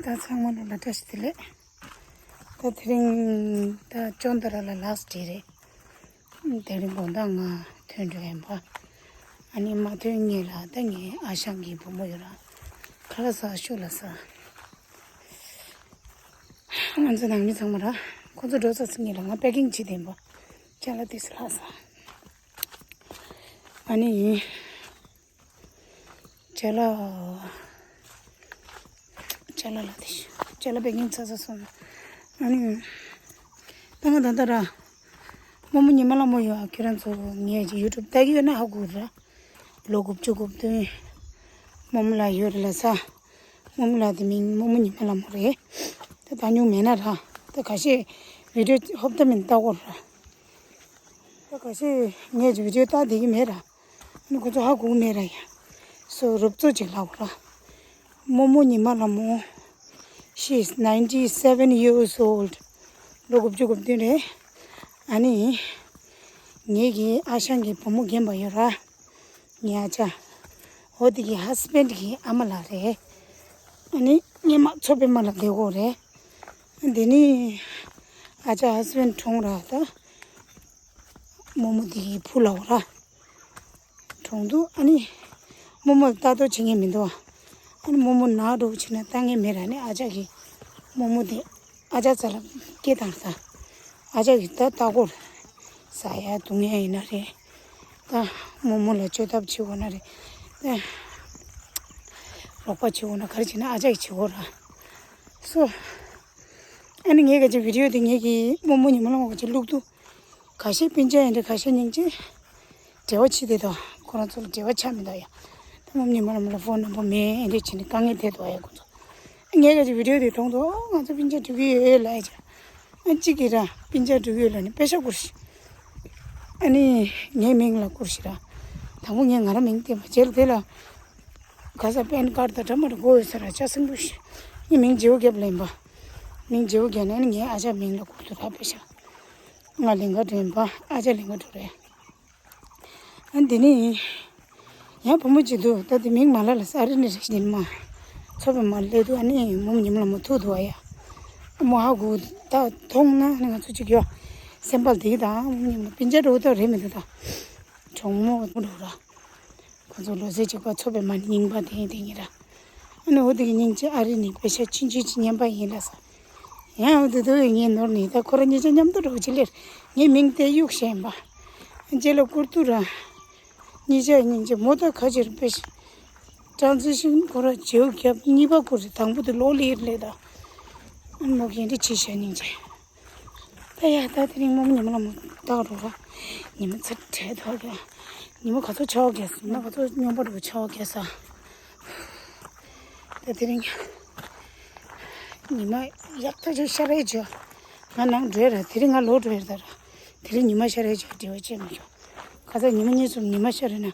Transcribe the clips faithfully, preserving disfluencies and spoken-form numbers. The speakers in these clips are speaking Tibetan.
ད་ཚང་མ་ལོ་ལ་བཀྲ་ཤིས་བདེ་ལེགས། ད་དེ་རིང་ད་ཅོན་ཏ་ར་ལ་ལཱསི་ཊི་ཌེ་རེད། དེ་རིང་དགོང་དག་ང་ཐོན་འགྲོ་ཡིན་པ། ཨ་ནི་མ་ཐོན་སྔོན་ལ་ད་ངའི་ཨ་ཞང་གི་བུ་མོ་ཡོད་ར། ཁ་ལག་ཟ་ཤོག་ལ་ཟ། ང་ཚོ་ནང་མི་ཚང་མ་ར། ཁོ་ཚོ་འགྲོ་ཚར་སྔོན་ལ་ང་པེ་ཀིང་བྱེད་དེ་ཡིན་པ། ཅ་ལག་དེ་ཚོ་ལྷག་ས། ཨ་ནི། ཅ་ལག་ཅ་ལག་ལ་དེ་ཤི། ཅ་ལག་པེ་ཀིང་ཚར་ཚར་སོང་། ཨ་ནི། ད་ང་ད་ལྟ་ར། རྨོ་མོ་ཉི་མ་ལྷ་མོ་ཡོད་ཨ། ཁྱོད་རང་ཚོ་ངའི་ཡུ་ཊུབ་ལྟ་གི་ཡོད་ན་ཧ་གོ་ར། ལོ་དགུ་བཅུ་གོ་བདུན། རྨོ་མོ་ལགས་ཡོད་རེད་ལ་ས། རྨོ་མོ་ལགས་དེ་མིང་རྨོ་མོ་ཉི་མ་ལྷ་མོ་རེད། ད་ད་ཉུང་མེད་ན་ར། ད་ཁ་ཤས་བི་ཌིའོ་ཧོབ་ཏ་མིན་ལྟ་གོ་ར། ད་ཁ་ཤས་ངས་ཀྱི་བི་ཌིའོ་ལྟ་བསྡད་ཀྱི་མེད་ར། ཨ་ནི་ཁོ་ཚོ་ཧ་གོ་གི་མེད་ར་ཡ། སོ་རོབ་ཙོ་ཅིག་ལབ་ར། རྨོ་མོ་ཉི་མ་ལྷ་མོ། She is ninety seven years old. ལོ་དགུ་བཅུ་གོ་བདུན་རེད། ཨ་ནི། ངེད་ཀྱི་ཨ་ཞང་གི་བུ་མོ་རྒན་པ་ཡོད་ར། ངའི་ཨ་ཅག་འོ་དེ་གི་ཧ་སི་བེན་ཌི་གི་ཨ་མ་ལགས་རེད། ཨ་ནི་སྔོན་མ་མཚོ་པདྨ་ལ་བསྡད་ཡོད་རེད། དེ་ནི་ཨ་ཅག་ཧ་སི་བེན་ཌི་གྲོངས་ར་ད། རྨོ་མོ་དེ་གི་བུ་ལ་འོ་ར། གྲོངས་འདུག་ཨ་ནི། རྨོ་མོ་ལ་ལྟ་རྟོག་བྱེད་མཁན་མི་འདུག་ཨ་ནི་རྨོ་མོ་ན་འགྲོ་བྱས་ན་ལྟ་མཁན་མེད་ར། ནི་ཨ་ཅག་གི་རྨོ་མོ་དེ། ཨ་ཅག་རྩ་ལ་སྐྱེས་དང་ས། ཨ་ཅག་གི་ད་ལྟ་སྐོར། ཟ་ཡ་འཐུང་ཡ་ཡིན་ན་རེད། ད་རྨོ་མོ་ལ་བཅོས་ཐབས་བྱེད་དགོས་ན་རེད། ད་རོགས་པ་བྱེད་དགོས་ན་ག་རེ་བྱེད་ན་ཨ་ཅག་གིས་བྱེད་དགོས་ར། སོ། ཨ་ནི་ངས་ག་ཅིག་བི་ཌིའོ་དེ་ངས་ཀྱི་རྨོ་མོ་ཉི་མ་ལྷ་མོ་ག་ཅིག་བླུགས་འདུག་ཁ་ཤས་སྤུན་ཆ་ཡིན་འདྲ་ཁ་ཤས་སྙིང་རྗེ། འབྲེལ་བ་བྱེད་བསྡད་དོ། ཁོ་རང་ཚོ་ལ་འབྲེལ་བ་ཆགས་མི་འདུག་ཡ། ད་རྨོ་མོ་ཉི་མ་ལྷ་མོ་ལ་ཕོན་ནམ་བར་མེད་འདྲ་བྱས་ནས་དཀའ་ངལ་འཕྲད་འདུག་ཡ་ཁོ་ཚོ། ངས་ག་ཅིག་བི་ཌིའོ་དེ་མཐོང་དུས་ཨོ་ང་ཚོ་སྤུན་ཆ་འགྲིག་གི་ཡོད་ལབ་ཡ་ཅིག་ཨ་གཅིག་གིས་ར་སྤུན་ཆ་འགྲིག་གི་ཡོད་ལབ་ནས་པེ་ཤག་བསྐུར་ཤག་ཨ་ནི་ངའི་མིང་ལ་བསྐུར་ཤག་ར། དང་པོ་ངས་ང་རང་མིང་བསྟན་པ་རྗེས་ལ་དེ་ལ། ག་ས་པན་ཀར་ད་འདྲ་མ་འདྲ་དགོས་ཡོད་ས་ར་ཆ་སྲིན་པོ་ཞིག་ངའི་མིང་བརྗེ་པོ་བརྒྱབ་ལེན་པ། མིང་བརྗེ་པོ་བརྒྱབ་ནས་ནི་ངའི་ཨ་ཅག་མིང་ལ་བསྐུར་དུ་ར་པེ་ཤག་ང་ལིང་ག་འདྲེན་པ་ཨ་ཅག་ལིང་ག་འགྲོ་རེད། ཨ་འདི་ནི། ཡང་བུ་མོ་གཅིག་འདུག་ད་དེ་མིང་མ་ལབ་ལ་ས་རི་ནི་རེ་ཞིག་ཡིན་མ། མཚོ་པདྨ་ལ་སླེབས་དུས་ཨ་ནི་རྨོ་མོ་ཉི་མ་ལྷ་མོ་ཐུག་འདུག་ཨ་ཡ། རྨོ་ཧ་གོ་ད་མཐོང་ན་ནི་ང་ཚོ་གཅིག་ཡོད། སེམས་པ་ལ་བདེ་གི་ད་རྨོ་མོ་ཉི་མ་སྤུན་ཆ་འགྲོ་ད་རེད་མི་འདུག་ད། གྲོགས་མོ་འགྲོ་ར། ཁོ་ཚོ་ལོ་ཚད་གཅིག་པ་མཚོ་པདྨ་ནི་རྙིང་པ་དེ་དེ་ཉིད་ར། ཨ་ནི་འོ་དེ་གི་སྙིང་རྗེ་ཨ་རི་ནི་པེ་ཤག་ཆུང་ཆུང་ཅིག་མཉམ་པ་ཡིན་ལ་ས། ཡང་འོ་དེ་དུ་ངས་ནོར་ནི་ད་ཁོ་ར་གཉིས་ཆ་མཉམ་དུ་འགྲོ་ཅི་ལེར་ངའི་མིང་དེ་གཡུག་བཞིན་པ། རྗེས་ལ་བསྐུར་དུ་ར། གཉིས་ཆ་སྙིང་རྗེ་མོ་ད་ཁ་ཕྱིར་པེ་ཤག་ཊ་རན་སི་ཤན་ཁོ་ར་བྱེའུ་རྒྱབ་གཉིས་པ་བསྐུར་རེ་དང་པོ་དེ་ལོག་ལེར་ལེ་ད། མོ་གི་འདི་ཆི་ཤ་སྙིང་རྗེ། ད་ཡ་ད་དེ་རིང་རྨོ་མོ་ཉི་མ་ལྷ་མོ་ལྟ་རོགས་ར། ཉི་མ་ཚ་དྲོད་ཐོག་གི། ཉི་མ་ག་ཚོད་ཆགས་གས་སོང་ན་ག་ཚོད་སྙོམས་པོ་འགྲོ་ཆགས་གས་ས། ད་དེ་རིང་ཉི་མ་ཡག་ཐག་ཆོད་ཤར་རེད་བྱོས། ང་ནང་འགྲོ་ཡ་ར་དེ་རིང་ང་ལོག་འགྲོ་ཡ་ར་ད་ར། དེ་རིང་ཉི་མ་ཤར་རེད་བྱོས་འབྲེལ་བ་བྱེད་མི་ཆོག་ཁ་ཚ་ཉི་མ་གཉིས་གསུམ་ཉི་མ་ཤར་རེད་ན་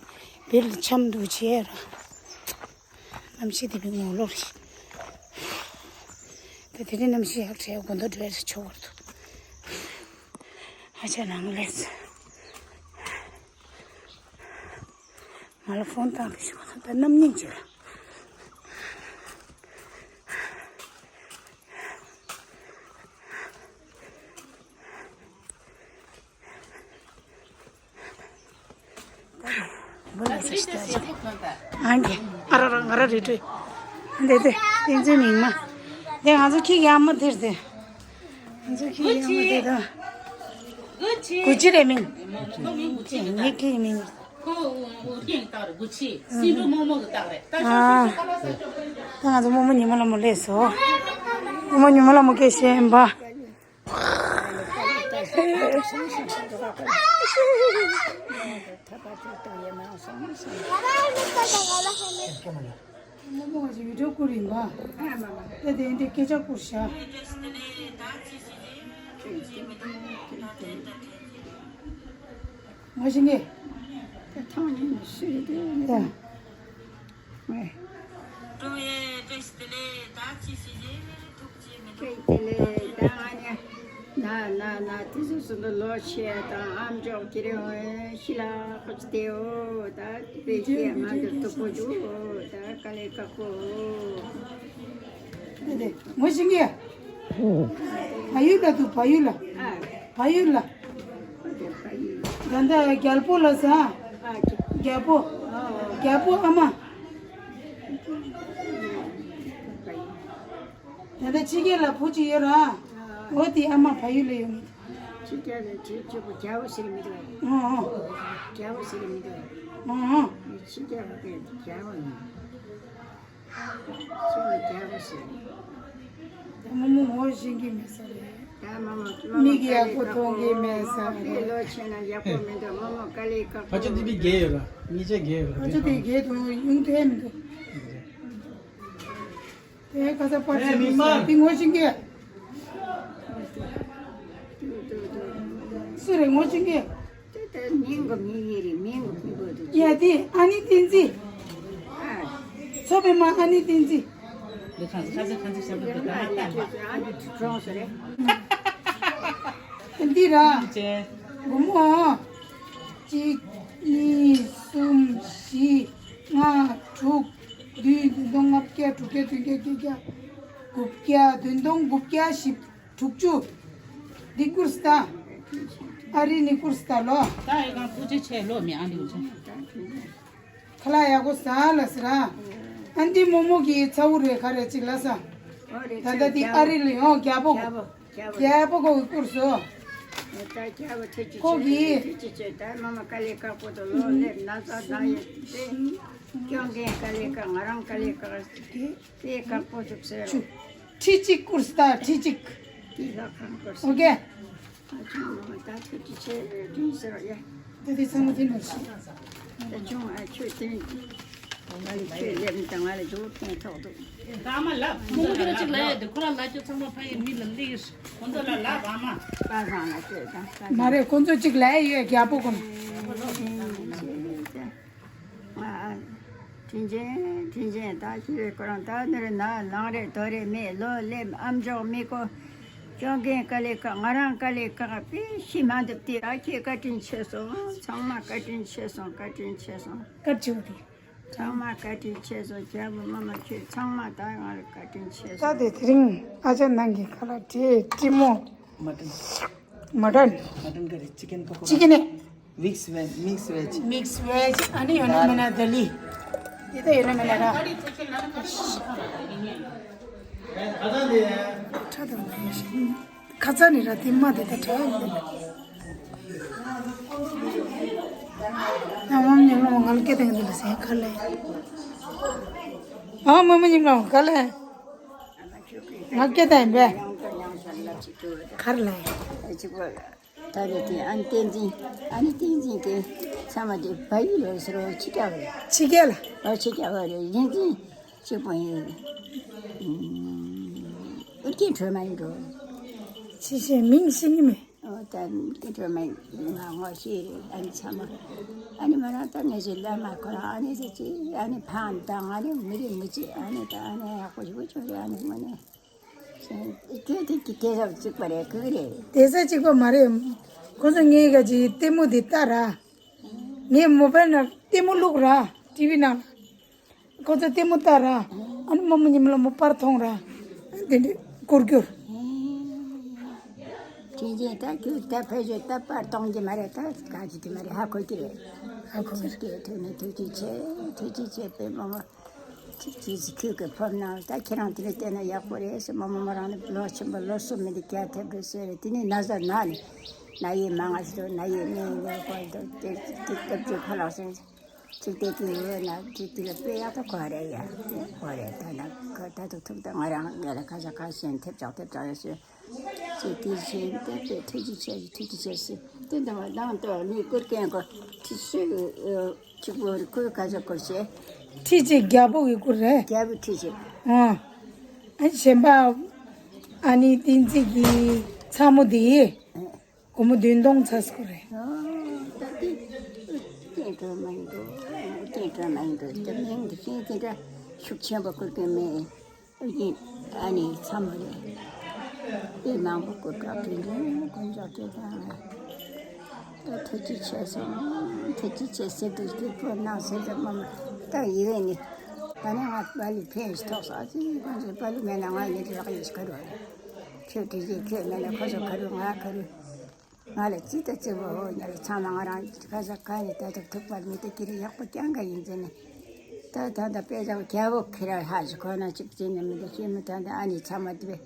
བེར་ལ་འཆམ་འདུག་བྱེད་ཡ་ར། གནམ་གཤིས་དེ་བས་ངོ་ལོག་རེད། ད་དེ་རིང་གནམ་གཤིས་ཡག་དྲགས་དགོང་དག་འགྲོ་ཡ་ཆོག་པར་འདུག་ཨ་ཅག་ནང་ལས། ང་ལ་ཕོན་བཏང་དུ་ཞུ་བ་ད་རྣམ་གཉིས་ཅིག་ལ། ཨང་ཀི་ཨ་ར་ར་ང་ར་རེ་ཏྲེ། འདི་འདི་ཏིང་ཙེ་མིང་མ། འདི་ང་ཚོ་ཁྱི་ཡ་མ་དེར་དེ། ང་ཚོ་ཁྱི་ཡ་མ་དེ་དང་། གུ་ཅི་རེ་མིང་། ངའི་ཁྱི་མིང་། ཨ། ད་ང་ཚོ་རྨོ་མོ་ཉི་མ་ལྷ་མོ་སླེབས་སོང་། རྨོ་མོ་ཉི་མ་ལྷ་མོ་སྐད་བཤད་པ། རྨོ་མོ་ང་ཚོ་ཡུལ་གྲུ་བསྐུར་ཡིན་པ། ད་དེ་འདི་སྐད་ཆ་བསྐུར་བཞག་ང་ཞིག་ངས། ད་ཐང་ཡིན་ནི་ཤི་རེད་དེ། ད། ཀྲུང་ཡེ་བཀྲ་ཤིས་བདེ་ལེགས། ད་ཅི་ཞིག་རེད། ཐུགས་རྗེ་མི་འདུག་བཀྲ་ཤིས་བདེ་ལེགས། ད་ང་ནི་ན་ན་ན་དེ་ཚོ་སུ་འདུག་ལོ་ཆེ་དང་ཨམ་ཅོག་ཀྱི་རེ་འོ་ཤི་ལ་ཁོ་ཅི་དེའོ། ད་དེ་ཤི་ང་འདིར་སྡུག་པོ་འཇུག་ད་དཀའ་ལས་ཁག་པོ། དེ་དེ་ངོ་ཤེས་ཀྱི། བལ་ཡུལ་ལ་འདུག་བལ་ཡུལ་ལ། བལ་ཡུལ་ལ། ད་ལྟ་རྒྱལ་པོ་ལ་ཟ། རྒྱལ་པོ། རྒྱལ་པོ་ཨ་མ། ད་ལྟ་ཕྱི་རྒྱལ་ལ་བུ་གཅིག་ཡོད་ར། འོ་དེ་ཨ་མ་བལ་ཡུལ་ལ་ཡོད་ངེས། ཕྱི་རྒྱལ་ལ་བྲིས་གཅིག་པུ་རྒྱལ་པོ་ཟེར་མི་འདུག་ཨང་ཨང་། རྒྱལ་པོ་ཟེར་མི་འདུག་ཨང་ཨང་། ཕྱི་རྒྱལ་ལ་རྒྱལ་པོ་ཡིན། ཕྱི་ལ་རྒྱལ་པོ་ཟེར། ད་མོ་མོ་ངོ་ཤེས་ཀྱི་མེད་ས་རེད། ད་མོ་མོ་མོ་མོ་མིག་ཡག་པོ་མཐོང་གི་མེད་ས་རེད། དཔེ་ལོ་ཆེ་ན་ཡག་པོ་མི་འདུག་མོ་མོ་དཀའ་ལས་ཁག་པོ། ཕ་ཆུ་འདི་བི་རྒྱལ་ཡོད་ར། གཉིས་ཆ་རྒྱལ་ཡོད་ར། ཕ་ཆུ་དེ་རྒྱལ་དུ་ཡོང་ཐུབ་མི་འདུག་དེ་ག་ས་པར་ཆེ་མི་མ་དེ་ངོ་ཤེས་ཀྱི། སུ་རེད་ངོ་ཤེས་ཀྱི། དེ་ལྟར་མིང་གི་མི་ཡི་རེད། མིང་གི་མི་བོ་དེ། ཡ་དེ་ཨ་ནི་བསྟན་འཛིན། ཨ། མཚོ་པདྨ་ཨ་ནི་བསྟན་འཛིན། ཨ་ནི་དུ་གྲོངས་སོ་རེད། འདི་ར། ཅེ། སྒོར་མོ། གཅིག་གཉིས། གསུམ། བཞི། ལྔ། དྲུག་བདུན། བདུན་སྟོང་ལྔ་བརྒྱ། དྲུག་བརྒྱ། བདུན་བརྒྱ། བརྒྱད་བརྒྱ། དགུ་བརྒྱ། བདུན་སྟོང་དགུ་བརྒྱ་བཞི། དྲུག་ཅུ། འདི་བསྐུར་སྟ། ཨ་རི་ནི་བསྐུར་སྟ་ལོ། ད་ཨེ་གང་ཐུགས་རྗེ་ཆེ་ལོ་མི་ཨ་འདི་འུ་ཆ། ཁ་ལག་ཡག་པོ་ཟ་ལ་ཟེར་ཨ། ཨ་འདི་མོ་མོ་གི་ཚ་བོ་རེད་ག་རེ་ཅིག་ལ་ས། ད་ལྟ་འདི་ཨ་རི་ལ་ཡོང་རྒྱལ་པོ། རྒྱལ་པོ་གོ་གི་བསྐུར་སོ། ད་རྒྱལ་པོ་ཐུགས་རྗེ་ཆེ། ཁོ་གི་ཐུགས་རྗེ་ཆེ། ད་མ་མ་དཀའ་ལས་ཁག་པོ་དང་ལོ་ལེབ་ན་ཚ་ད་ཡོད་དེ། སྐྱོང་མཁན་དཀའ་ལས་ཁག་ང་རང་དཀའ་ལས་ཁག་དེ་ཁག་པོ་བཅུག་ཟེར། ཁྲི་གཅིག་བསྐུར་སྟ། ཁྲི་གཅིག་དེ་ལ་ཁང་བསྐུར་སོ། ཨོ་ཀེ། ཨ་ཆུང་མ་ད་ཐུགས་རྗེ་ཆེ་དྲིན་ཟེར་ཡ། ད་དེ་ཚང་མ་དེ་ནོར་ཤི། ད་ཆུང་ཨ་ཁྱོད་དེ་ང་ལ་ཁྱོད་ལེབ་དང་ང་ལ་འཇུག་ཐེངས་ཐོག་ཏུ། ད་མ་ལབ། མོ་མོ་ཁྱོད་ཅིག་ལབ་ཡ་དེ་ཁོ་རང་ལབ་རྒྱུ་ཚང་མ་ཕ་ཡི་མི་ལ་ལིག་ཁོ་ཚོ་ལ་ལབ་ཨ་མ། པ་སངས་ལ་ཁྱོད་དང་། མ་རེད། ཁོ་ཚོ་ཅིག་ལབ་ཡ་ཡོད་རྒྱལ་པོ་ཁོ་ན། དྲིན་ཆེན་དྲིན་ཆེན། ད་ཤི་བའི་སྐོར་ད་ནི་རེ་ན་ལང་རེ་དོ་རེ་མེད་ལོ་ལེབ་ཨམ་ཅོག་མི་གོ། སྐྱོང་མཁན་དཀའ་ལས་ཁག་ང་རང་དཀའ་ལས་ཁག་པས་ཤི་མ་འདུག་སྟེ། ད་ཁྱེད་བཀའ་དྲིན་ཆེ་སོང་། ཚང་མ་བཀའ་དྲིན་ཆེ་སོང་། བཀའ་དྲིན་ཆེ་སོང་། བཀའ་དྲིན་ཆེ། ཚང་མ་བཀའ་དྲིན་ཆེ་སོང་། རྒྱལ་པོ་མ་མ་ཁྱོད་ཚང་མ་ད་ང་ལ་བཀའ་དྲིན་ཆེ་སོང་། ད་དེ་དེ་རིང་ཨ་ཅག་ནང་གི་ཁ་ལག་དེ་ཀྲི་མོ། མ་ཏན། མ་ཏན། མ་ཏན་ཀ་རི། ཅི་ཀེན་པ་ཀོ་ར། ཅི་ཀེན་ནི། མིགས་ཝེཇ། མིགས་ཝེཇ། མིགས་ཝེཇ། ཨ་ནི་ཡོད་ན་མེད་ན་དེ་ལི། དེ་ད་ཡོད་ན་མེད་ན་ར། ཁ་ཚ་ནི་ར་དེ་མ་དེ་ད་ཁྲ་ཡོད་ན། ཨ་མ་མི་ལོ་ང་ལ་སྐད་བཏང་དེ་ལ་ཟེར་ག་ལེ། ཨ་མ་མི་ལོ་ག་ལེ། ང་སྐད་བཏང་ཡིན་པས། ག་རེ་ལེ། ད་རེས་དེ་ཨ་ནི་བསྟན་འཛིན། ཨ་ནི་བསྟན་འཛིན་གྱི་ཚང་མ་དེ་བལ་ཡུལ་ལ་ཟེར་བ་ཕྱི་རྒྱལ་བ་རེད། ཕྱི་རྒྱལ་ལ། ཨ་ཕྱི་རྒྱལ་བ་རེད། གཞན་འཛིན་གཅིག་པོ་ཡིན། ཨུ་རྒྱན་སྒྲོལ་མ་ཡིན་འགྲོ། ཕྱི་བཤད་མིང་ཤེས་ཀྱི་མེད། ཨོ་ད་ཨུ་རྒྱན་སྒྲོལ་མ་ཡིན་ང་ངོ་ཤེས་རེད། ཨ་ནི་ཚང་མ་ཨ་ནི་མ་རང་ད་ངེད་ཚོའི་བླ་མ་ཁོ་རང་ཨ་ནི་ཟེར་གྱི་ཨ་ནི་ཕང་དང་ཨ་ནི་མི་རིགས་མི་གཅིག་ཨ་ནི་ད་ཨ་ནི་ཡག་པོ་ཞིག་བྱུང་རེད། ཨ་ནི་དངོས་གནས། དེ་དེ་དེ་དེ་ཟབ་གཅིག་པ་རེད། གི་རེད། དེ་ཟབ་གཅིག་པ་མ་རེད། ཁོ་ཚོ་ངའི་ག་ཅིག་ལྟད་མོ་དེ་ལྟ་ར། ངས་མོ་བལ་ན་ལྟད་མོ་བླུག་ར། ཊི་ཝི་ནང་ལ། ཁོ་ཚོ་ལྟད་མོ་ལྟ་ར། ཨ་ནི་མོ་མོ་ཉི་མ་ལ་མོ་པར་མཐོང་ར། དེ་འདྲ་སྐོར་རྒྱུར། དྲིན་ཆེན་ད་ཁྱོད་ད་ཕལ་ཆེར་ད་པར་གཏོང་གི་མ་རེད། ད་ག་ཅི་དེ་མ་རེད། ཧ་གོ་གི་རེད། ཧ་གོ་གི་རེད། ཅིག་གི་ཐོག་ནས་ཐུགས་རྗེ་ཆེ། ཐུགས་རྗེ་ཆེ་པའི་མོ་མོ། ཅིག་ཅིག་ཅིག་ཁྱོད་ཀྱི་ཕོབ་གནང་། ད་ཁྱེད་རང་དེ་ལ་བལྟས་ན་ཡག་པོ་རེད་ཟེར། མོ་མོ་མོ་རང་ནི་ལོ་ཆེན་པོ་ལོ་གསུམ་མི་འདི་རྒྱ་ཐེབས་འགྲོ་ཟེར་རེད། དེ་ནས་ན་བཟའ་ན་ནི་ན་ཡི་མ་ང་ཞིག་ན་ཡི་ནས་ནས་གོ་འདུག་དེ་དེ་སྟབས་ཀྱིས་ཁ་ལག་ཟེར་ཅིག་དེ་དེ་འོ་ན་དེ་དེ་ལ་དཔེ་ཡག་ཏུ་གོ་རེད་ཡ། གོ་རེད། ད་ན་ག་ད་དུ་ཐུག་ད་ང་རང་ངས་ལ་ཁ་ཤ་ཁ་ཤས་ཐེབས་ཆག་ཐེབས་ཆག་ཡོད་ཟེར། ཅེས་དེ་བཞིན་བསྟན་པའི་ཐུགས་རྗེ་ཆེ་ཞུ། ཐུགས་རྗེ་ཆེ་ཞུ། དེ་འདྲ་བ་ལང་དུ་ནི་བསྐུར་མཁན་གོ་ཁྲི་སུ་གཅིག་པོ་རེད། ཁོའི་ག་ཚོད་བསྐུར་ཤེས། ཁྲི་གཅིག་རྒྱལ་པོ་གི་བསྐུར་རེད། རྒྱལ་པོ་ཁྲི་གཅིག་ཨང་། ཨ་གཞན་པ་ཨ་ནི་བསྟན་འཛིན་གྱི་ཚ་མོ་དེ་སྒོར་མོ་བདུན་སྟོང་ཚ་བསྐུར་རེད། ཨ་ད་དེ་ཨུ་རྒྱན་སྒྲོལ་མ་ཡིན་འགྲོ། ཨུ་རྒྱན་སྒྲོལ་མ་ཡིན་འགྲོ། དེ་མིང་དེ་བཞིན་དེ་འདྲ་ཤུགས་ཆེན་པོ་བསྐུར་མཁན་མེད། ཨུ་རྒྱན་ཨ་ནི་ཚ་མོ་རེད། དེ་མང་པོ་སྐུ་དྲག་དྲིན་ལན་དཀོན་མཆོག་སྤྲད་དང་། ད་ཐུགས་རྗེ་ཆེ་སོང་། ཐུགས་རྗེ་ཆེ་ཟེར་དུས་སྐྱིད་པོ་གནང་ཟེར་དུས་མ་མ་ད་ཡི་བས་ནི། ད་ནི་ང་པ་ལི་ཕན་ཞིག་ཐོགས་སོང་། ཨ་ཙི་ཁོང་ཚོས་པ་ལི་མེད་ན་ང་ཡིན་གྱི་རག་ཡིན་ཞིག་ག་རུ་བ་རེད། ཁྱོད་དྲི་ཞིག་ཁྱོད་མེད་ན་ཁོ་ཚོ་ག་རུ་ང་ག་རུ། ང་ལ་ཙི་ད་ཙི་བོ་ཧོ་ཉ་རེ་ཚང་མ་ང་རང་ཁ་ས་ཁ་ནས་ད་ད་ཐུག་པར་མི་ད་ཁྱེད་རེ་ཡག་པོ་རྐྱང་ག་ཡིན་ཟེར་ནས། ད་ད་ད་དཔེ་ཆ་རྒྱལ་པོ་ཁྱེད་ར་ཧ་ཞིག་ཁོ་ན་ཅིག་ཅི་ནས་མི་ད་ཤེས་མི་ད་ད་ཨ་ནི་ཚང་མ་དེ་བས།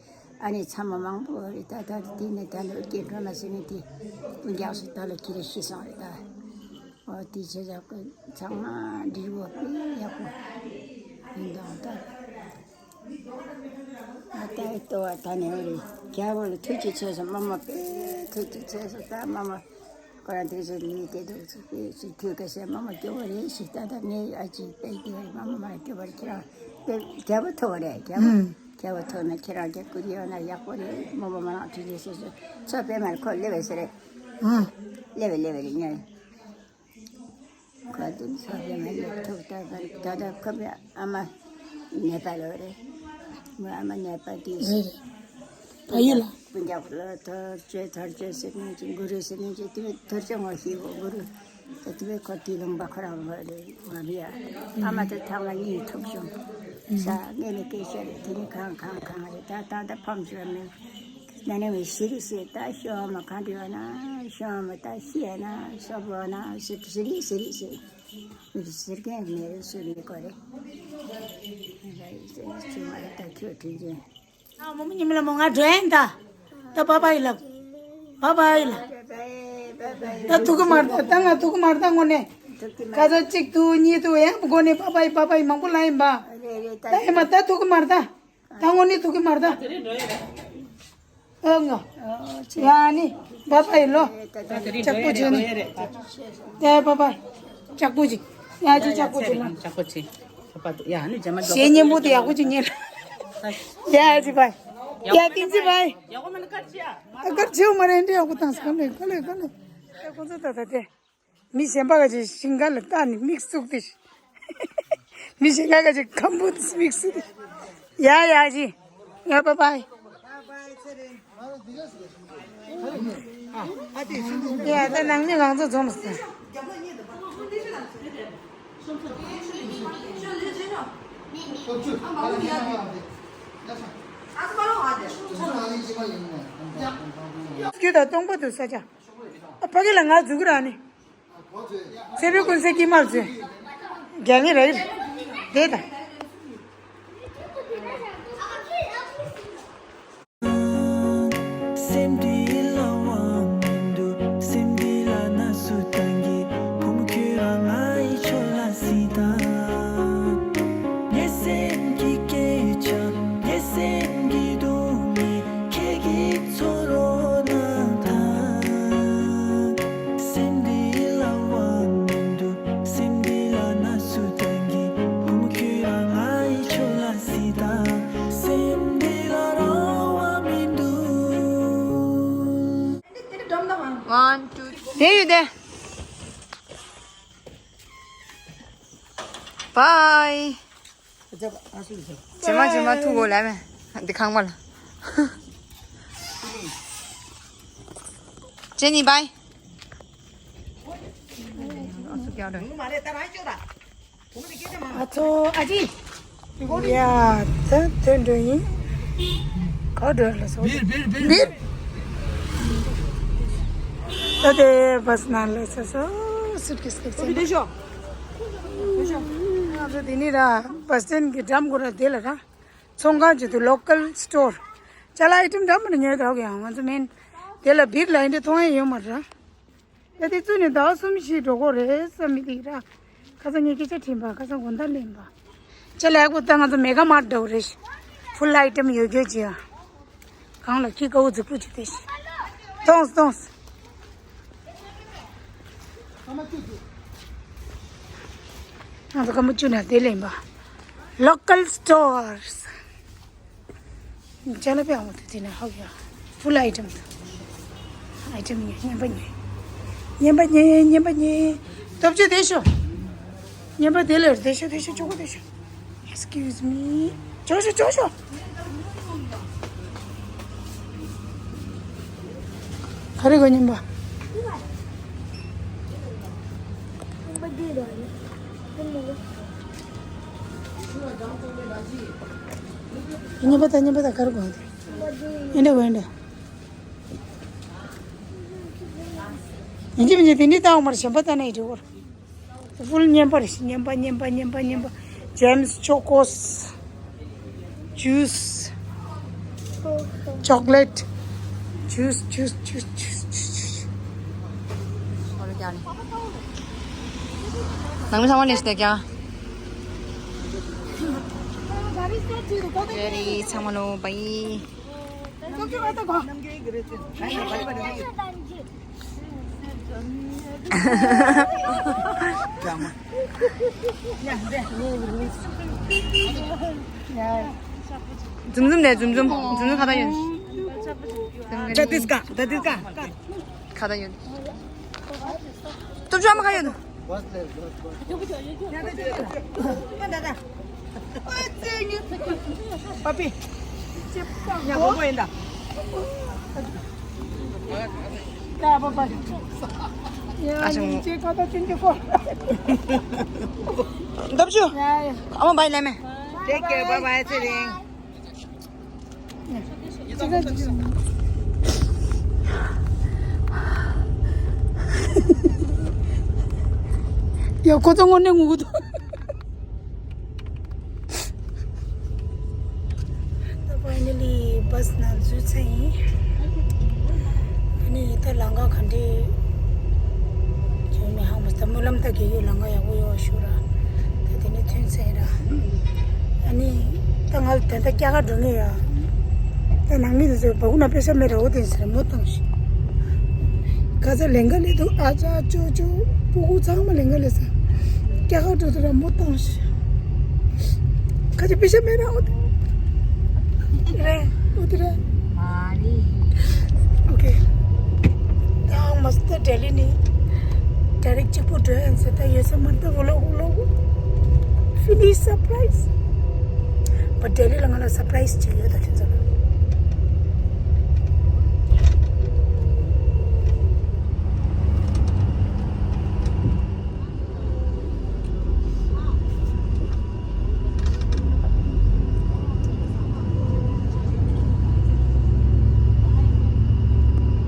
ཨ་ནི་ཚང་མ་མང་པོ་རེད། ད་ད་དེ་ནས་ད་ལོ་སྐྱེ་འགྲོ་མ་ཟིན་ནས་དེ་སྤུན་ཀྱག་སུ་ད་ལོ་ཁྱེད་རེ་ཤི་སོང་རེད་ད། ཨོ་དེ་བྱས་ཙང་ཚང་མ་འབྲས་བུ་དཔེ་ཡག་པོ་ཡིན་དང་ད། ཨ་ད་ལྟོ་བ་ད་ནས་འོ་རེད། རྒྱལ་པོ་ལ་ཐུགས་རྗེ་ཆེ་སོང་། མ་མ་དཔེ་ཐུགས་རྗེ་ཆེ་སོང་། ད་མ་མ་ཁོ་རང་དེ་ཚོ་མི་དེ་དུ་ཚོ་དཔེ་ཚོ་ཐུགས་ཀ་སེ་མ་མ་སྐྱོ་བོ་རེད་ཞིག་ད་ད་ངའི་ཨ་ཅེ་དཔེ་དེ་མ་མ་མ་སྐྱོ་བོ་རེད། ཁྱེད་རང་དཔེ་རྒྱལ་པོ་ཐུག་པ་རེད། རྒྱལ་པོ་ཨུམ། རྒྱལ་པོ་ཐུག་ན་ཁྱེད་རང་རྒྱལ་ཁུར་ཡོད་ན་ཡག་པོ་རེད། མ་མ་མ་རང་ཐུགས་རྗེ་ཆེ་སོང་། ཚོ་དཔེ་མ་རེད། ཁོ་སླེབས་པ་ཟེར་རེད། ཨུམ། སླེབས་པ་སླེབས་པ་རེད་ཉོན། ཁ་དུ་ས་དེ་མ་ཡོད་ཐུབ་ད་ག་རེ་ད་ད་ཁ་བའི་ཨ་མ་ནེ་པ་ལོ་རེད། མོ་ཨ་མ་ནེ་པ་དེ་རེད་རེད། ཕ་ཡུལ་ལ། སྤུན་ཀྱག་ལ་ཐར་ཅེ་ཐར་ཅེ་ཟེར་ནས་ཅི་གུ་རུ་ཟེར་ནས་ཅི་དེ་ཐར་ཅེ་ངོ་ཤེས་གོ་གུ་རུ་ད་དེ་བས་ཁོ་དེ་ལུང་པ་ཁོ་རང་ལོ་རེད། ང་རེད་ཡ། ཨ་མ་དེ་ཐང་ལ་གཉིད་ཐུབ་བྱུང་། ས་ངས་ནི་སྐད་ཆ་རེད། དེ་ནི་གང་གང་གང་རེད། ད་ད་ད་ཕམ་ཞོར་མེད། ན་ནི་བའི་ཤི་རི་སི་ད་ཤོ་མ་གང་དྲི་བ་ན་ཤོ་མ་ད་ཤི་ཡ་ན་སོ་བོ་ན་སི་སི་རི་སི་རི་སི་མི་སི་རི་ཀན་མེ་རི་སུ་རི་ཀོ་རེ་ཆུ་མ་རེ་ད་ཁྱོད་དྲིན་ཅན། ཨ་མོ་མོ་ཉི་མ་ལ་མོ་ང་འགྲོ་ཡིན་ད། ད་བ་བ་ཡི་ལ། བ་བ་ཡི་ལ། ད་ཐུག་གི་མར་ད། ད་ང་ཐུག་གི་མར་ད་དངོས་གནས། ཁ་ཚ་གཅིག་ཐུག་གཉིས་ཐུག་ཡང་དགོ་ནས་བ་བ་ཡི་བ་བ་ཡི་མང་པོ་ལ་ཡིན་པ། ད་ཡིན་མ་ད་ཐུག་གི་མར་ད། ད་དངོས་གནས་ཐུག་གི་མ་རེད་ད། ཨ་ང་། ཡ་ནི་བ་བ་ཡི་ལོ། ལྕགས་པོ་བྱས་ནི། ཡ་བ་བ་ཡི། ལྕགས་པོ་བྱས། ཡ་ཅི་ལྕགས་པོ་བྱས་ལ། ལྕགས་པོ་བྱས། ཡ་ནི་ཇ་མ་ཞེ་སྙན་པོ་དེ་ཡག་པོ་ཅིག་ཉན། ཡ་ཅི་བ་ཡི། ཡ་ཏིང་ཅི་བ་ཡི། ཡག་པོ་མ་ལ་དཀར་ཆེ་ཡ། དཀར་ཆེ་བ་མ་རེད་འདྲ་ཡག་པོ་བཏང་སོང་། ག་ལེ་ག་ལེ་ག་ལེ། ད་ཁོང་ཚོ་ད་ད་དེ། མི་གཞན་པ་ག་ཅིག་ཞིང་ཁ་ལ་བལྟ་ནས་མིག་བཙུགས་ཏེ། མི་གཞན་པ་ག་ཅིག་ཁམ་བུ་མིག་བཙུགས་ཏེ། ཡ་ཡ་ཅི། ཡ་བ་བའི། ཡ་ད་ནང་མི་ང་ཚོ་འཛོམས་སོང་། རྒྱུ་དང་སྟོང་པ་དུ་ས་ཆ། ཨ་ཕ་གི་ལ་ང་འཛུགས་ར་ནི། ཚེ་འཕེལ་ཀུན་གསལ་དཀྱིལ་མ་ཚོས། རྒྱ་ངེས་རེད། དེ་དང་། སེམས་འདི་ལ་དབང་མི་འདུག་སེམས་འདི་ལ་ན་སུ་བཏང་གི་བུ་མོ་ཁྱོད་རང་ང་ཡི་ཆོ་ལ་སི་དང་། ངའི་སེམས་ཀྱི་སྐད་ཆ། ངའི་སེམས་ཀྱི་སྡུག་བསྔལ་ཁྱེད་ཀྱིས་ཚོར་རོགས་གནང་དང་། སེམས་འདི་ལ་དབང་མི་འདུག་སེམས་འདི་ལ་ན་སུ་བཏང་གི་བུ་མོ་ཁྱོད་རང་ང་ཡི་ཆོ་ལ་སི་དང་། སེམས་འདི་ལ་རང་དབང་མི་འདུག One, two, three. དེ་ཡོད་དེ། Bye. ཇེ་མ་ཇེ་མ་ཐུག་གོ་ལ་མེ། འདི་ཁང་པ་ལ། ཇེ་ནི་bye། ཨ་ཚོ་ཨ་ཅི། ཡ་ད་དོན་འགྲོ་ཡིན། ག་འགྲོ་ལ་སོ། བིར། ད་དེ་བས་ནང་ལ་སོ་སོ་སུཊ་ཀེས་ཀེས་ང་ཚོ་དེ་ནི་ར་བས་སྟན་གྱི་འགྲམ་གོ་ར་དེ་ལ་ར། ཚོང་ཁང་ཅིག་ཏུ་local store ཅ་ལག་item འདྲ་མི་འདྲ་ཉོས་དོག་ཡང་ང་ཚོ་མིན། དེ་ལ་བིར་ལ་ཡིན་དེ་མཐོང་ཡ་ཡོད་མ་རེད། ད་དེ་བཙུགས་ནས་ཟླ་བ་གསུམ་བཞི་འགྲོ་གོ་རེད་བསམ་མི་དེ་ར། ཁ་སང་ངས་སྐད་ཆ་དྲིས་པ་ཁ་སང་དགོང་དག་ལེན་པ། ཅ་ལག་པོ་ད་ང་ཚོ་མེ་ག་མར་འདྲ་བོ་རེད། full item ཡོད་རྒྱུ་ཅི་ཡ། གང་ལ་ཁྱི་དཀར་པོ་རྫིག་པོ་ཅིག་དེ་ཤི། གཏོང་གཏོང་། ང་ཚོ་སྐར་མ་བཅུ་ན་དེ་ལེན་པ། local stores ཅ་ལག་པའི་ཨང་དུ་དེ་ནས་ཧོག་ཡ། full item དུ། item ཉོས། རྔན་པ་ཉོས། རྔན་པ་ཉོས། རྔན་པ་ཉོས། སྟོབས་ཆེ་དེ་ཤོ། རྔན་པ་དེ་ལ་དེ་ཤོ་དེ་ཤོ་ཅོག་གོ་དེ་ཤོ། Excuse me། ཅོག་ཤོ་ཅོག་ཤོ། ག་རེ་གོ་རྔན་པ། རྔན་པ་དེ་ལ་རྔན་པ་ཉོས། ཉན་པ་དང་ཉན་པ་དང་གར་གོ་འདི། ཨེ་འདྲ་འོན་འདྲ། ཡིན་གྱི་མིན་གྱི་དེ་ནི་ཏང་མར་གཞན་པ་ལྟ་ན་ཡི་འགྲིག་གོ། ཕུལ་ཉན་པར་ཤི་ཉན་པ་ཉན་པ་ཉན་པ་ཉན་པ། Gems Chocos Juice Chocolate Juice Juice Juice Juice Juice Juice. ནང་མི་ཚང་མ་ནས་ཤི་ནས་ཀྱང་། རེ་རེ་ཚང་མ་ལོ་བའི། འཛུམ་འཛུམ་ནས་འཛུམ་འཛུམ་འཛུམ་འཛུམ་ཁ་ད་ཡོད། ད་དིས་ཀ་ད་དིས་ཀ། ཁ་ད་ཡོད། སྟོབས་ཆུང་ཨ་མ་ཁ་ཡོད། པ་པི། ཡ་གོ་གོ་ཡིན་ད། ཡ་པ་པ། ཡ་ཨ་ཞང་། ཉིན་བྱེད་ཁ་ད་ཅན་གྱི་སྐོར། སྟོབས་ཆུང་། ཡ་ཡ། ཨ་མ་བའི་ལེ་མེ། Take care, bye bye, see you. ཡ་ཁོ་ཚོ་དངོས་གནས་ངུ་གི་འདུག་ད་ཕའི་ནལ་ལི་བྷ་སི་ནང་འཛུལ་ཚར་ཡིན། ཨ་ནི་ད་ལམ་ཁ་ག་འདྲས་བྱུང་མིན་ཧ་མ་སོང་། སྨོན་ལམ་ད་རྒྱག་གི་ཡོད། ལམ་ཁ་ཡག་པོ་ཡོད་ཞུ་ར། ད་དེ་ནས་ཐོན་ཚར་ཡིན་ར། ཨ་ནི་ད་ང་ད་ལྟ་སྐྱ་ཀ་འགྲོ་ངེས་ཡ། ད་ནང་མི་དེ་ཚོས་བ་ཀུ་ན་པེ་ས་མེད་ར་འོ་དེ་ཟེར་མོ་བཏང་ཞིག་ག་ས་ལེན་ག་ལེ་འདུག་ཨ་ཅག་ཅོ་ཅོ་སྤུ་གུ་ཚང་མ་ལེན་ག་ལེ་ས། སྐྱ་ཀ་འགྲོ་དུས་ར་མོ་བཏང་ཞིག་ག་ཅི་པེ་ས་མེད་ར་འོ་དེ། རེད། འོ་དེ་རེད། མ་རེད། ཨོ་ཁེ། ད་མ་སྟེ་ལྡི་ལི་ནས་ཌའི་རེག་གཅིག་པོ་འགྲོ་ཡ་ཟེར། ད་ཡོད་ས་མ་རེད། ད་ཝི་ལོག་ཝི་ལོག་ཕི་ནི་སར་པ་རའི་ཛི། བ་ལྡི་ལི་ལ་ང་ལ་སར་པ་རའི་ཛི་ཅིག་ཡོད། ད་ཁྱོད་ཚོ་ལ།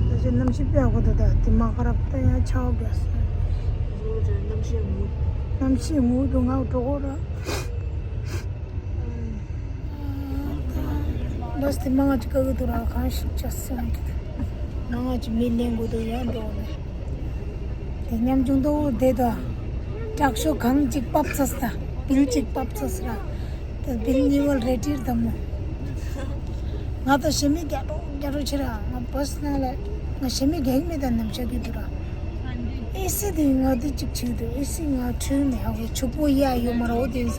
ད་ཅི་གནམ་གཤིས་དཔེ་ཡག་པོ་འདུག་ད་དེ་མ་ཁ་རབ་ད་ཡང་ཆར་པ་རྒྱག་སོང་། གནམ་གཤིས་ངུ། གནམ་གཤིས་ངུ་འདུག་ང་འགྲོ་གོ་ར། བྷ་སི་དེ་མང་ང་ཅིག་བཀག་གི་འདུག་ར། གང་ཞིག་ཅག་སེང་གི་འདུག་མང་ང་ཅིག་མི་ལེན་དགོས་འདུག་ཡང་འགྲོ་ནས། དེ་ཉམ་ཆུང་དོ་དེ་དོ། དྲག་ཤོས་གང་ཅིག་པབ་ཚ་ས་ད། བིལ་ཅིག་པབ་ཚ་ས་ར། ད་བིལ་གཉིས་པ་རེ་ཊིར་དང་མོ། ང་ད་ཞེ་མི་རྒྱ་རོ་རྒྱ་རོ་ཆེ་ར། ང་བྷ་སི་ནང་ལ་ང་ཞེ་མི་རྒྱག་མི་ད་ནམ་ཆག་གི་འདུག་ར། ཨེ་སི་དེ་ང་དེ་ཅིག་ཆིག་འདུག་ཨེ་སི་ང་འཕྲུལ་མི་ཧ་གོ་ཕྱུག་པོ་ཡ་ཡོད་མ་ར། འོ་དེ་ཡིན་ས་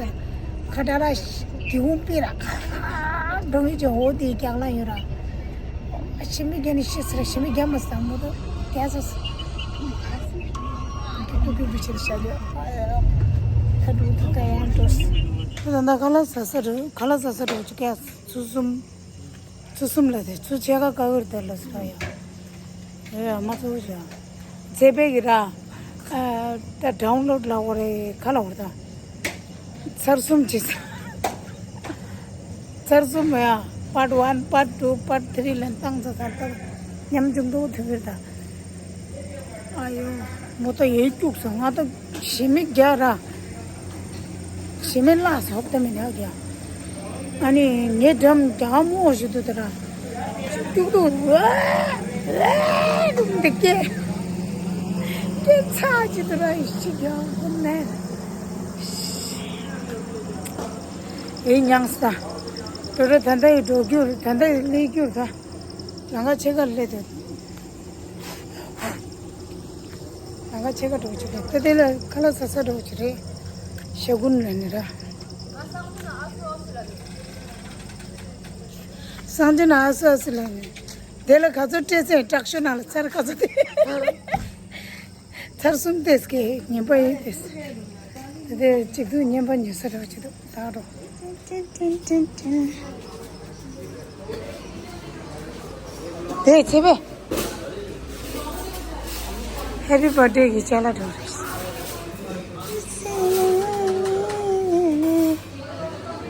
ཁ་ཏ་ར་སྒེའུ་ཁུང་པེ་ར་ཁ་འགྲོ་ངེས་ཀྱི་འོ་དེ་རྒྱག་ལ་ཡོད་ར། ཞེ་མི་རྒྱ་ནི་ཤི་ཟེར་ཞེ་མི་རྒྱ་མ་ཟ་མོ་དོ་རྒྱ་ཟ་ཟ། ཀུ་ཀུ་ཀུ་ཆེར་ཤ་རྒྱ། ད་འགྲོ་དུ་ད་ཡང་འགྲོ། ད་ད་ཁ་ལག་ཟ་ས་རེད། ཁ་ལག་ཟ་ས་རེད། ཅི་ཀྱ་ཚུ་གསུམ། ཚུ་གསུམ་ལ་དེ་ཚུ་ཆེ་ཁ་ཀ་གིར་དེ་ལ་ཟ་ཡ། ཨེ་ཡ་མ་ཚུ་བྱ། ཚེ་པེ་གི་ར། ཨ་ད་ཌའུན་ལོཌ་ལ་འོ་རེ་ཁ་ལ་འོ་རེ་ད། ཚར་གསུམ་བྱེད་ས། ཚར་གསུམ་ཡ། པཱར་ཊི་ཝན། པཱར་ཊི་ཊུ། པཱར་ཊི་ཐི་རི་ལ་བཏང་ཚར་ཚར་ད། ཉམ་ཆུང་དོ་ཐུག་གིར་ད། ཨ་ཡོ། མོ་ཏོ་ཡེ་སྐྱུག་སོང་། ང་ཏོ་ཞེ་མི་རྒྱ་ར། ཞེ་མི་ལ་སོགས་ཏེ་མི་ནག་རྒྱ། ཨ་ནི་ངའི་འགྲམ་རྒྱ་མོ་ཞིག་ཏུ་དེ་ར། སྐྱུག་ཏོ་ཝེ་ཝེ་འདི་སྐད། སྐད་ཚ་ཅིག་ཏུ་ར་ཡི་ཤི་རྒྱ་ཧུམ་ནས། ཨེ་མྱངས་ས། དོ་ར་ད་ལྟ་ཡི་འགྲོ་རྒྱུར་ད་ལྟ་ཡི་སླེབས་རྒྱུར་ད། ལང་ཀ་ཆེ་ཁ་སླེབས་དུ། ལང་ཀ་ཆེ་ཁ་འགྲོ་ཆུ་རེད། ད་དེ་ལ་ཁ་ལག་ཟ་ས་འགྲོ་ཆུ་རེད། ཤ་ཀུན་ལ་ནི་ར། སང་ཅི་ན་ཨ་སུ་ཨ་སུ་ལ་ནི། དེ་ལ་ག་ཚོད་སྤྲད་ཚེ་དྲག་ཤོས་ནང་ལ་ཚར་ག་ཚོད་དེ། ཚར་གསུམ་ཏེས་ཀྱི་ཉན་པ་ཡིན་ཏེས། དེ་གཅིག་ཏུ་ཉན་པ་ཉན་ས་རེད་བ་ཅི་འདུག་ད་རོ། དེ་ཚེ་བས། ཧེ་པི་བར་ཐ་ཌེ་གི་ཅ་ལག་འགྲོ་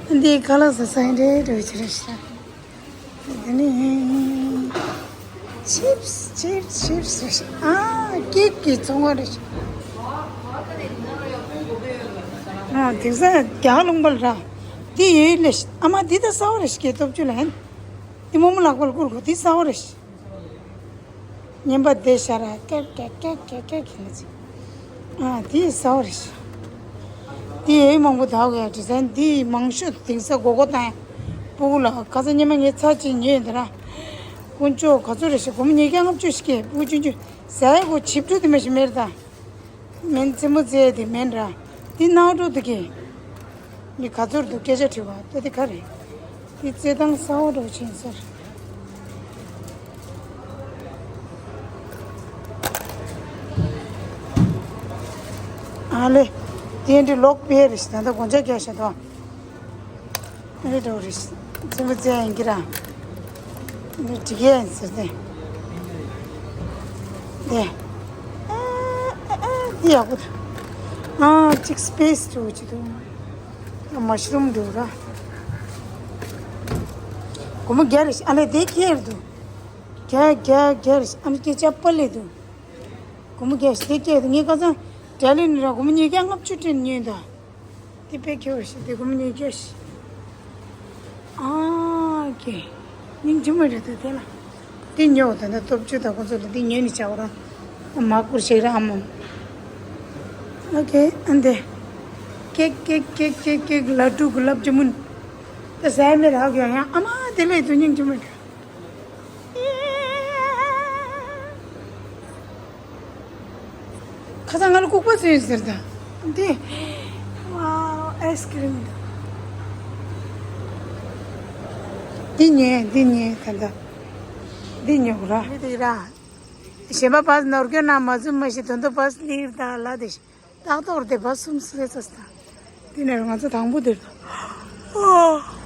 རེད། འདི་ཁ་ལག་ཟ་ས་ཡིན་རེད་འགྲོ་ཆི་རེད་ཤག་འདི་ནི་ཆིབས་ཆིབས་ཆིབས་རེད་ཤག་ཨ་ཀེག་གི་ཚོང་བ་རེད་ཤག་ཨ་དེང་སང་རྒྱ་ལུང་པ་ལ་ར་འདི་ཡོད་ལེ་ཤག་ཨ་མ་འདི་ད་གསར་བ་རེད་ཤག་སྟོབས་ཆུ་ལ་ཡིན། འདི་རྨོ་མོ་ལག་པ་ལ་བསྐུར་དགོས་འདི་གསར་བ་རེད་ཤག་བརྙན་པ་བདེ་ཤ་ར་ཀེར་ཀེར་ཀེར་ཀེར་ཀེར་ཀེར་ལ་ཅིག་ཨ་དེ་ཟ་བ་རེད་ཤག་དེ་ཡོད་མང་པོ་དག་གི་ཡ་དྲི་ཟན་དེ་མང་ཤོས་དེང་སང་སྒོར་སྒོར་བཏང་ཡ། སྤུ་གུ་ལ་ཁ་ས་སྙེ་མ་ངས་ཚ་ཅིག་ཉོས་ཡིན་ད་ར། དཀོན་མཆོག་ག་ཚོད་རེད་ཤག་སྒོར་མོ་ཉིས་བརྒྱ་ལྔ་བཅུ་ཞིག་གི་སྤུ་གུ་ཆུང་ཆུང་ཟ་ཡ་གོ་བྱིབས་ཕྲུག་དེ་མ་ཞིག་མེད་རེད་ད། མེན་རྩེད་མོ་རྩེ་ཡ་དེ་མེན་ར། དེ་ནའོ་འགྲོ་འདུག་གི་འདི་ག་ཚོད་འདུག་སྐད་ཆ་དྲི་བ་ལྟ་དེ་ག་རེད། དེ་རྩེད་ཐང་གསར་པ་འདྲ་བོ་ཕྱིན་ཟེར། ཨ་ལེ། དེ་འདྲ་ལོག་པའི་རེད་ཤག་ད་ལྟ་སྒོ་ལྕགས་རྒྱག་བཞག་འདུག་ཨ་ལེ་འདྲ་བོ་རེད་ཤག་རྩེད་མོ་རྩེ་ཡ་ཡིན་གྱི་ར། འདི་འགྲིག་ཡས་ཡིན་ཟེར་ཏེ། འདི། ཨ་ཨ་ཨ་འདི་ཡག་པོ་འདུག་ཨ་གཅིག་སི་པེ་སི་འདྲ་བོ་ཅིག་འདུག་མ་ཤ་རུམ་འདྲ་བོ་ར། སྒོར་མོ་བརྒྱ་རེད་ཤག་ཨ་ལེ་དེ་ཁྱེར་འདུག་བརྒྱ་བརྒྱ་བརྒྱ་རེད་ཤག་ཨ་ནི་སྐད་ཆ་པ་ལས་འདུག་སྒོར་མོ་བརྒྱ་ཞིག་དེ་སྐད་དུ་ངས་ཁ་སང་འབྲས་ལེན་ར་སྒོར་མོ་ཉིས་བརྒྱ་ལྔ་བཅུ་སྤྲད་ཉོས་ད། དེ་དཔེ་ཁྱོད་ཞིག་དེ་སྒོར་མོ་ཉིས་བརྒྱ་ཞིག་ཨ་ཀེ། སྙིང་རྗེ་མོ་རེད་འདུག་དེ་ལ། དེ་ཉོ་ད་ནི་སྟོབས་བཅུ་དང་ཁོ་ཚོ་ལ་དེ་ཉོས་ནས་བྱ་བ་ར། མ་བསྐུར་ཞིག་ར་ཨ་མོ། ཨ་ཀེ་ཨ་འདེ། ཀེག་ཀེག་ཀེག་ཀེག་ཀེག་ལ་ཀྲུག་གི་ལབ་ཀྱི་མུན། དེ་ཟ་མེད་རག་ཡོང་ཡང་ཨ་མ་དེ་ལས་དུ་སྙིང་རྗེ་མོ་རེད། ཁ་སང་ང་ལ་ལྐུགས་པ་བཟོས་ཟེར་ད། འདི། ཝའོ་ཨའི་སི་ཀི་རིམ་འདུག་འདི་ཉོས་འདི་ཉོས་ད་ད། འདི་ཉོ་ར། འདི་དེ་ར། གཞན་པ་བས་ནོར་སྐྱོན་ན་མ་བཟུང་མ་ཤེས་དོན་དུ་བས་ལིར་ད་ལ་དེ་ཤི། ཏག་ཏོག་དེ་བ་གསུམ་སུ་རེ་ཚོ་སྟ། དེ་ནས་ང་ཚོ་དང་པོ་དེར་དུ། ཨོ།